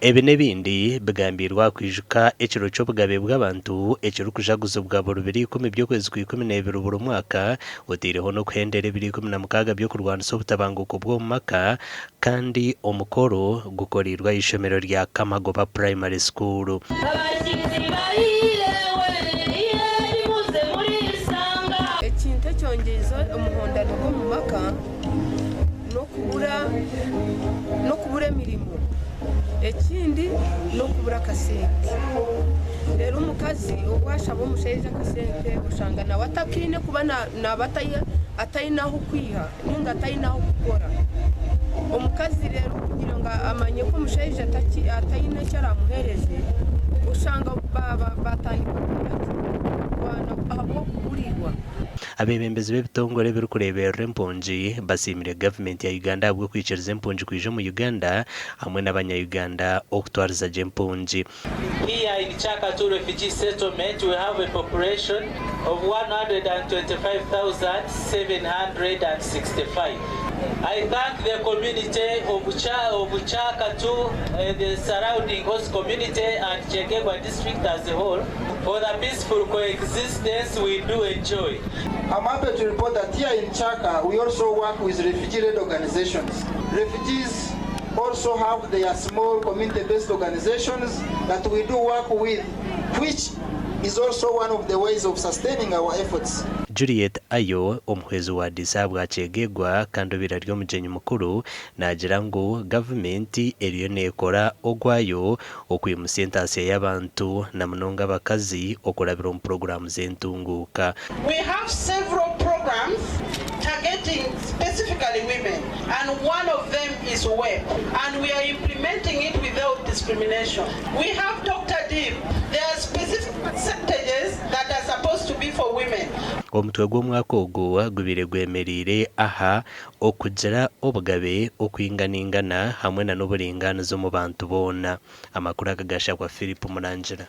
Ebi n'ebindi bigambiirwe aha kwijuka ekiro ky'obugabe bw'abantu ekirikujaguzibwa buri biro ikumi by'okwezi kwa Ikumineebiri buri mwaka, otaireho n'okuhendera ebiro 16 by'okurwanisa obutabanguko bw'omu maka kandi omukoro gukoreirwe aha ishomero rya Kamagoba Primary School. Abakinzi bahiire we, iye nimuze murisanga. Ekintu ekyongyeize omuhondano gw'omu maka n'okubura n'okubura emirimo. Ekindi n'okubura akasente. Reero omukazi obu ashaba omushaija akasente oshanga nawe atakaine kuba naaba ataine ah'okwiha nainga ataine ah'okukora. Omukazi reero kugira ngu amanye ku omushaija ataine eki araamuheereze, oshanga baatandika kurwana ahabw'okuburirwa. Abeebembezi b'ebitongore ebirikureeberera empungi basiimire gavumenti ya Uganda ahabw'okwikiriza empungi kwija omu Uganda hamwe n'abanya Uganda okutwariza gye empungi. Here in Kyaka 2 refugee settlement we have a population of 125,765. I thank the community of Kyaka 2 and the surrounding host community and Kyegegwa district as a whole for the peaceful coexistence we do enjoy. I'm happy to report that here in Kyaka we also work with refugee-led organizations. Refugees also have their small community-based organizations that we do work with, which is also one of the ways of sustaining our efforts. Juliet Ayo, omuhwezi wa DC ahabwa Kyegegwa kandi obaire ari omugyenyi mukuru naagira ngu gavumenti eriyo neekora ogwayo okwimutsya entaasya y'abantu na munonga abakazi okurabira omu puroguraamu z'entunguuka. We have several programs targeting specifically women and one of them is WEP and we are implementing it without discrimination. We have Doctor Dib, there are specific percentages that are supposed to be for women. Omutwe gw'omwaka ogu gubaire gwemereire aha Okugira obugabe, okwinganaingana hamwe na n'oburingaaniza omu bantu boona. Amakuru aga gashakwa Philip Murangira.